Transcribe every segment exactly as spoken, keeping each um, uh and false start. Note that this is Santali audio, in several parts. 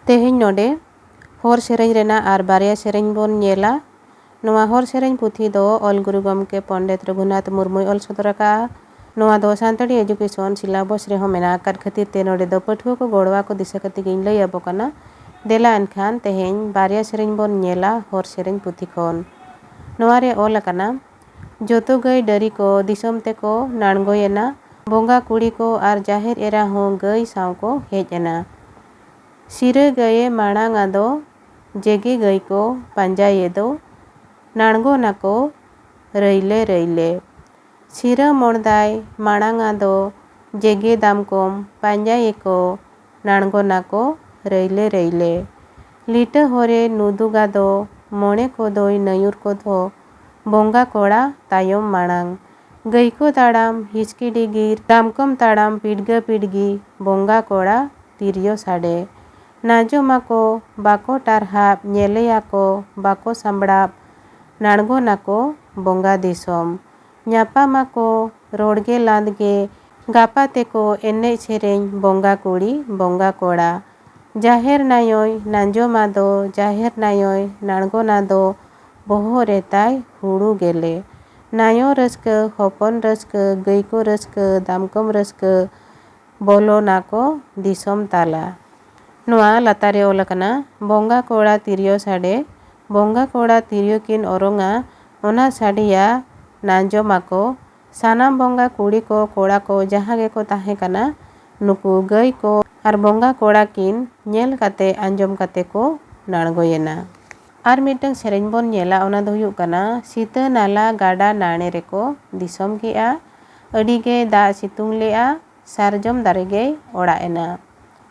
ᱛᱮᱦᱮᱧ ᱱᱚᱰᱮ ᱦᱚᱨ ᱥᱮᱨᱮᱧ ᱨᱮᱱᱟᱜ ᱟᱨ ᱵᱟᱨᱭᱟ ᱥᱮᱨᱮᱧ ᱵᱚᱱ ᱧᱮᱞᱟ᱾ ᱱᱚᱣᱟ ᱦᱚᱨ ᱥᱮᱨᱮᱧ ᱯᱩᱛᱷᱤ ᱫᱚ ᱚᱞ ᱜᱩᱨᱩ ᱜᱚᱢᱠᱮ ᱯᱚᱱᱰᱤᱛ ᱨᱚᱜᱷᱩᱱᱟᱛᱷ ᱢᱩᱨᱢᱩᱭ ᱚᱞ ᱥᱚᱫᱚᱨ ᱟᱠᱟᱫᱼᱟ᱾ ᱱᱚᱣᱟ ᱫᱚ ᱥᱟᱱᱛᱟᱲᱤ education syllabus ᱨᱮᱦᱚᱸ ᱢᱮᱱᱟᱜ ᱟᱠᱟᱫ ᱠᱷᱟᱹᱛᱤᱨ ᱛᱮ ᱱᱚᱰᱮ ᱫᱚ ᱯᱟᱹᱴᱷᱩᱣᱟᱹ ᱠᱚ ᱜᱚᱲᱚᱣᱟ ᱠᱚ ᱫᱤᱥᱟᱹ ᱠᱟᱛᱮ ᱜᱤᱧ ᱞᱟᱹᱭ ᱟᱵᱚ ᱠᱟᱱᱟ᱾ ᱫᱮᱞᱟ ᱮᱱᱠᱷᱟᱱ ᱛᱮᱦᱮᱧ ᱵᱟᱨᱭᱟ ᱥᱮᱨᱮᱧ ᱵᱚᱱ ᱧᱮᱞᱟ ᱦᱚᱨ ᱥᱮᱨᱮᱧ ᱯᱩᱛᱷᱤ ᱠᱷᱚᱱ᱾ ᱱᱚᱣᱟ ᱨᱮ ᱚᱞ ᱟᱠᱟᱱᱟ, ᱡᱚᱛᱚ ᱜᱟᱹᱭ ᱰᱟᱹᱨᱤ ᱠᱚ ᱫᱤᱥᱚᱢ ᱛᱮᱠᱚ ᱱᱟᱬᱜᱚᱭᱮᱱᱟ᱾ ᱵᱚᱸᱜᱟ ᱠᱩᱲᱤ ᱠᱚ ᱟᱨ ᱡᱟᱦᱮᱨ ᱮᱨᱟ ᱦᱚᱸ ᱜᱟᱹᱭ ᱥᱟᱶ ᱠᱚ ᱦᱮᱡ ᱮᱱᱟ᱾ ᱥᱤᱨᱟᱹ ᱜᱟᱹᱭᱮ ᱢᱟᱲᱟᱝ ᱟᱫᱚ ᱡᱮᱜᱮ ᱜᱟᱹᱭ ᱠᱚ ᱯᱟᱸᱡᱟᱭᱮ ᱫᱚ, ᱱᱟᱬᱜᱚ ᱱᱟᱠᱚ ᱨᱟᱹᱭᱞᱮ ᱨᱟᱹᱭᱞᱮ᱾ ᱥᱤᱨᱟᱹ ᱢᱚᱬᱫᱟᱭ ᱢᱟᱲᱟᱝ ᱟᱫᱚ ᱡᱮᱜᱮ ᱫᱟᱢᱠᱚᱢ ᱯᱟᱸᱡᱟᱭᱮ ᱠᱚ, ᱱᱟᱬᱜᱚ ᱱᱟᱠᱚ ᱨᱟᱹᱭᱞᱮ ᱨᱟᱹᱭᱞᱮ᱾ ᱞᱤᱴᱟᱹ ᱦᱚᱨᱮ ᱱᱩᱫᱩᱜᱟ ᱫᱚ ᱢᱚᱬᱮ ᱠᱚᱫᱚᱭ ᱱᱟᱹᱭᱩᱨ ᱠᱚᱫᱚ, ᱵᱚᱸᱜᱟ ᱠᱚᱲᱟ ᱛᱟᱭᱚᱢ ᱢᱟᱲᱟᱝ᱾ ᱜᱟᱹᱭ ᱠᱚ ᱛᱟᱲᱟᱢ ᱦᱤᱪᱠᱤ ᱰᱤᱜᱤᱨ, ᱫᱟᱢᱠᱚᱢ ᱛᱟᱲᱟᱢ ᱯᱤᱰᱜᱟᱹ ᱯᱤᱰᱜᱤ, ᱵᱚᱸᱜᱟ ᱠᱚᱲᱟ ᱛᱤᱨᱭᱳ ᱥᱟᱰᱮ᱾ ᱱᱟᱡᱚᱢᱟᱠᱚ ᱵᱟᱠᱚ ᱴᱟᱨᱦᱟᱵ, ᱧᱮᱞᱮᱭᱟᱠᱚ ᱵᱟᱠᱚ ᱥᱟᱢᱵᱲᱟᱵ, ᱱᱟᱬᱜᱚᱱᱟᱠᱚ ᱵᱚᱸᱜᱟ ᱫᱤᱥᱚᱢ᱾ ᱧᱟᱯᱟᱢᱟᱠᱚ ᱨᱚᱲ ᱜᱮ ᱞᱟᱸᱫᱽ ᱜᱮ, ᱜᱟᱯᱟ ᱛᱮᱠᱚ ᱮᱱᱮᱡ ᱥᱮᱨᱮᱧ ᱵᱚᱸᱜᱟ ᱠᱩᱲᱤ ᱵᱚᱸᱜᱟ ᱠᱚᱲᱟ᱾ ᱡᱟᱦᱮᱨ ᱱᱟᱭᱚᱭ ᱱᱟᱡᱚᱢᱟ ᱫᱚ, ᱡᱟᱦᱮᱨ ᱱᱟᱭᱚᱭ ᱱᱟᱬᱜᱚᱱᱟ ᱫᱚ, ᱵᱚᱦᱚᱜ ᱨᱮ ᱛᱟᱭ ᱦᱩᱲᱩ ᱜᱮᱞᱮ᱾ ᱱᱟᱭᱚ ᱨᱟᱹᱥᱠᱟᱹ, ᱦᱚᱯᱚᱱ ᱨᱟᱹᱥᱠᱟᱹ, ᱜᱟᱹᱭ ᱠᱚ ᱨᱟᱹᱥᱠᱟᱹ, ᱫᱟᱢᱠᱚᱢ ᱨᱟᱹᱥᱠᱟᱹ, ᱵᱚᱞᱚᱱᱟ ᱠᱚ ᱫᱤᱥᱚᱢ ᱛᱟᱞᱟ᱾ ᱱᱚᱣᱟ ᱞᱟᱛᱟᱨ ᱨᱮ ᱚᱞ ᱟᱠᱟᱱᱟ, ᱵᱚᱸᱜᱟ ᱠᱚᱲᱟ ᱛᱤᱨᱭᱳ ᱥᱟᱰᱮ, ᱵᱚᱸᱜᱟ ᱠᱚᱲᱟ ᱛᱤᱨᱭᱳ ᱠᱤᱱ ᱚᱨᱚᱝᱟ, ᱚᱱᱟ ᱥᱟᱰᱮᱭᱟ ᱱᱟᱡᱚᱢᱟᱠᱚ, ᱥᱟᱱᱟᱢ ᱵᱚᱸᱜᱟ ᱠᱩᱲᱤ ᱠᱚ, ᱠᱚᱲᱟ ᱠᱚ, ᱡᱟᱦᱟᱸ ᱜᱮᱠᱚ ᱛᱟᱦᱮᱸ ᱠᱟᱱᱟ, ᱱᱩᱠᱩ ᱜᱟᱹᱭ ᱠᱚ ᱟᱨ ᱵᱚᱸᱜᱟ ᱠᱚᱲᱟ ᱠᱤᱱ ᱧᱮᱞ ᱠᱟᱛᱮ, ᱟᱸᱡᱚᱢ ᱠᱟᱛᱮ ᱠᱚ ᱱᱟᱬᱜᱚᱭᱮᱱᱟ᱾ ᱟᱨ ᱢᱤᱫᱴᱟᱝ ᱥᱮᱨᱮᱧ ᱵᱚᱱ ᱧᱮᱞᱟ, ᱚᱱᱟ ᱫᱚ ᱦᱩᱭᱩᱜ ᱠᱟᱱᱟ, ᱥᱤᱛᱟᱹ ᱱᱟᱞᱟ ᱜᱟᱰᱟ ᱱᱟᱲᱮ ᱨᱮᱠᱚ ᱫᱤᱥᱚᱢ ᱠᱮᱜᱼᱟ, ᱟᱹᱰᱤ ᱜᱮ ᱫᱟᱜ ᱥᱤᱛᱩᱝ ᱞᱮᱜᱼᱟ, ᱥᱟᱨᱡᱚᱢ ᱫᱟᱨᱮ ᱜᱮᱭ ᱚᱲᱟᱜ ᱮᱱᱟ᱾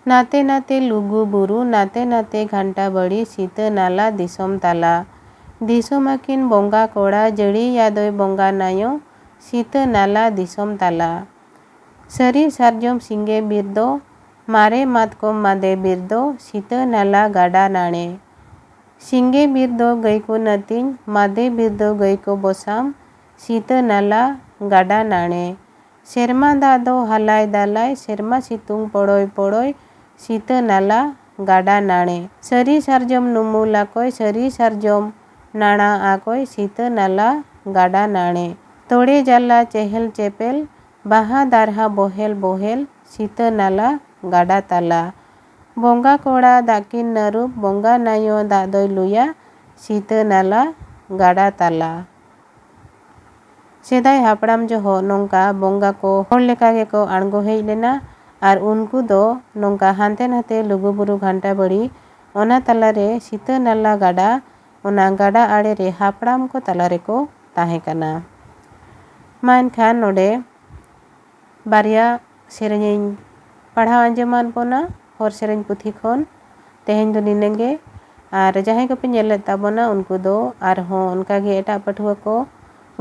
ᱱᱟᱛᱮ ᱱᱟᱛᱮ ᱞᱩᱜᱩ ᱵᱩᱨᱩ, ᱱᱟᱛᱮ ᱱᱟᱛᱮ ᱜᱷᱟᱱᱴᱟ ᱵᱟᱲᱤ, ᱥᱤᱛᱟᱹ ᱱᱟᱞᱟ ᱫᱤᱥᱚᱢ ᱛᱟᱞᱟ᱾ ᱫᱤᱥᱚᱢ ᱟᱹᱠᱤᱱ ᱵᱚᱸᱜᱟ ᱠᱚᱲᱟ, ᱡᱟᱹᱲᱤᱭᱟᱫᱚᱭ ᱵᱚᱸᱜᱟ ᱱᱟᱭᱚ, ᱥᱤᱛᱟᱹ ᱱᱟᱞᱟ ᱫᱤᱥᱚᱢ ᱛᱟᱞᱟ᱾ ᱥᱟᱹᱨᱤ ᱥᱟᱨᱡᱚᱢ ᱥᱤᱸᱜᱮ ᱵᱤᱨ ᱫᱚ, ᱢᱟᱨᱮ ᱢᱟᱛᱠᱚᱢ ᱢᱟᱫᱮ ᱵᱤᱨ ᱫᱚ, ᱥᱤᱛᱟᱹ ᱱᱟᱞᱟ ᱜᱟᱰᱟ ᱱᱟᱲᱮ᱾ ᱥᱤᱸᱜᱮ ᱵᱤᱨ ᱫᱚ ᱜᱟᱹᱭ ᱠᱚ ᱟᱹᱛᱤᱧ, ᱢᱟᱫᱮ ᱵᱤᱨ ᱫᱚ ᱜᱟᱹᱭ ᱠᱚ ᱵᱚᱥᱟᱢ, ᱥᱤᱛᱟᱹ ᱱᱟᱞᱟ ᱜᱟᱰᱟ ᱱᱟᱲᱮ᱾ ᱥᱮᱨᱢᱟ ᱫᱟᱜ ᱫᱚ ᱦᱟᱞᱟᱭ ᱫᱟᱞᱟᱭ, ᱥᱮᱨᱢᱟ ᱥᱤᱛᱩᱝ ᱯᱚᱲᱚᱭ ᱯᱚᱲᱚᱭ, ᱥᱤᱛᱟᱹ ᱱᱟᱞᱟ ᱜᱟᱰᱟ ᱱᱟᱲᱮ᱾ ᱥᱟᱹᱨᱤ ᱥᱟᱨᱡᱚᱢ ᱱᱩᱢᱩᱞ ᱟᱠᱚᱭ, ᱥᱟᱹᱨᱤ ᱥᱟᱨᱡᱚᱢ ᱱᱟᱲᱟ ᱟᱠᱚᱭ, ᱥᱤᱛᱟᱹ ᱱᱟᱞᱟ ᱜᱟᱰᱟ ᱱᱟᱲᱮ᱾ ᱛᱚᱲᱮ ᱡᱟᱞᱟ ᱪᱮᱦᱮᱞ ᱪᱮᱯᱮᱞ, ᱵᱟᱦᱟ ᱫᱟᱨᱦᱟ ᱵᱚᱦᱮᱞ ᱵᱚᱦᱮᱞ, ᱥᱤᱛᱟᱹ ᱱᱟᱞᱟ ᱜᱟᱰᱟ ᱛᱟᱞᱟ᱾ ᱵᱚᱸᱜᱟ ᱠᱚᱲᱟ ᱫᱟᱜ ᱠᱤᱱ ᱱᱟᱹᱨᱩᱵ, ᱵᱚᱸᱜᱟ ᱱᱟᱭᱚ ᱫᱟᱜ ᱫᱚᱭ ᱞᱩᱭᱟ, ᱥᱤᱛᱟᱹ ᱱᱟᱞᱟ ᱜᱟᱰᱟ ᱛᱟᱞᱟ᱾ ᱥᱮᱫᱟᱭ ᱦᱟᱯᱲᱟᱢ ᱡᱚᱦᱚᱜ ᱱᱚᱝᱠᱟ ᱵᱚᱸᱜᱟ ᱠᱚ ᱦᱚᱲ ᱞᱮᱠᱟ ᱜᱮᱠᱚ ᱟᱬᱜᱚ ᱦᱮᱡ ᱞᱮᱱᱟ ᱟᱨ ᱩᱱᱠᱩ ᱫᱚ ᱱᱚᱝᱠᱟ ᱦᱟᱱᱛᱮ ᱱᱟᱛᱮ ᱞᱩᱜᱩᱵᱩᱨᱩ ᱜᱷᱟᱱᱴᱟ ᱵᱟᱲᱤ, ᱚᱱᱟ ᱛᱟᱞᱟᱨᱮ ᱥᱤᱛᱟᱹ ᱱᱟᱞᱟ ᱜᱟᱰᱟ, ᱚᱱᱟ ᱜᱟᱰᱟ ᱟᱲᱮ ᱨᱮ ᱦᱟᱯᱲᱟᱢ ᱠᱚ ᱛᱟᱞᱟ ᱨᱮᱠᱚ ᱛᱟᱦᱮᱸ ᱠᱟᱱᱟ᱾ ᱢᱟ ᱮᱱᱠᱷᱟᱱ ᱱᱚᱰᱮ ᱵᱟᱨᱭᱟ ᱥᱮᱨᱮᱧᱤᱧ ᱯᱟᱲᱦᱟᱣ ᱟᱸᱡᱚᱢᱟᱫ ᱵᱚᱱᱟ ᱦᱚᱨ ᱥᱮᱨᱮᱧ ᱯᱩᱛᱷᱤ ᱠᱷᱚᱱ᱾ ᱛᱮᱦᱮᱧ ᱫᱚ ᱱᱤᱱᱟᱹᱝ ᱜᱮ᱾ ᱟᱨ ᱡᱟᱦᱟᱸᱭ ᱠᱚᱯᱮ ᱧᱮᱞᱮᱫ ᱛᱟᱵᱚᱱᱟ, ᱩᱱᱠᱩ ᱫᱚ ᱟᱨᱦᱚᱸ ᱚᱱᱠᱟᱜᱮ ᱮᱴᱟᱜ ᱯᱟᱹᱴᱷᱩᱣᱟᱹ ᱠᱚ,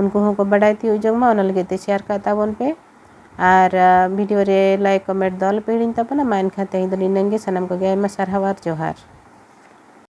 ᱩᱱᱠᱩ ᱦᱚᱸᱠᱚ ᱵᱟᱰᱟᱭ ᱛᱤᱭᱳᱜ ᱡᱚᱝ ᱢᱟ, ᱚᱱᱟ ᱞᱟᱹᱜᱤᱫ ᱛᱮ ᱥᱮᱭᱟᱨ ᱠᱟᱜ ᱛᱟᱵᱚᱱ ᱯᱮ᱾ ᱟᱨ ᱵᱷᱤᱰᱤᱭᱳ ᱨᱮ ᱞᱟᱭᱤᱠ, ᱠᱚᱢᱮᱱᱴ ᱫᱚ ᱟᱞᱚᱯᱮ ᱦᱤᱲᱤᱧ ᱛᱟᱵᱚᱱᱟ᱾ ᱢᱟ ᱮᱱᱠᱷᱟᱱ ᱛᱮᱦᱮᱧ ᱫᱚ ᱱᱤᱱᱟᱹᱝ ᱜᱮ᱾ ᱥᱟᱱᱟᱢ ᱠᱚᱜᱮ ᱟᱭᱢᱟ ᱥᱟᱨᱦᱟᱣ ᱟᱨ ᱡᱚᱦᱟᱨ᱾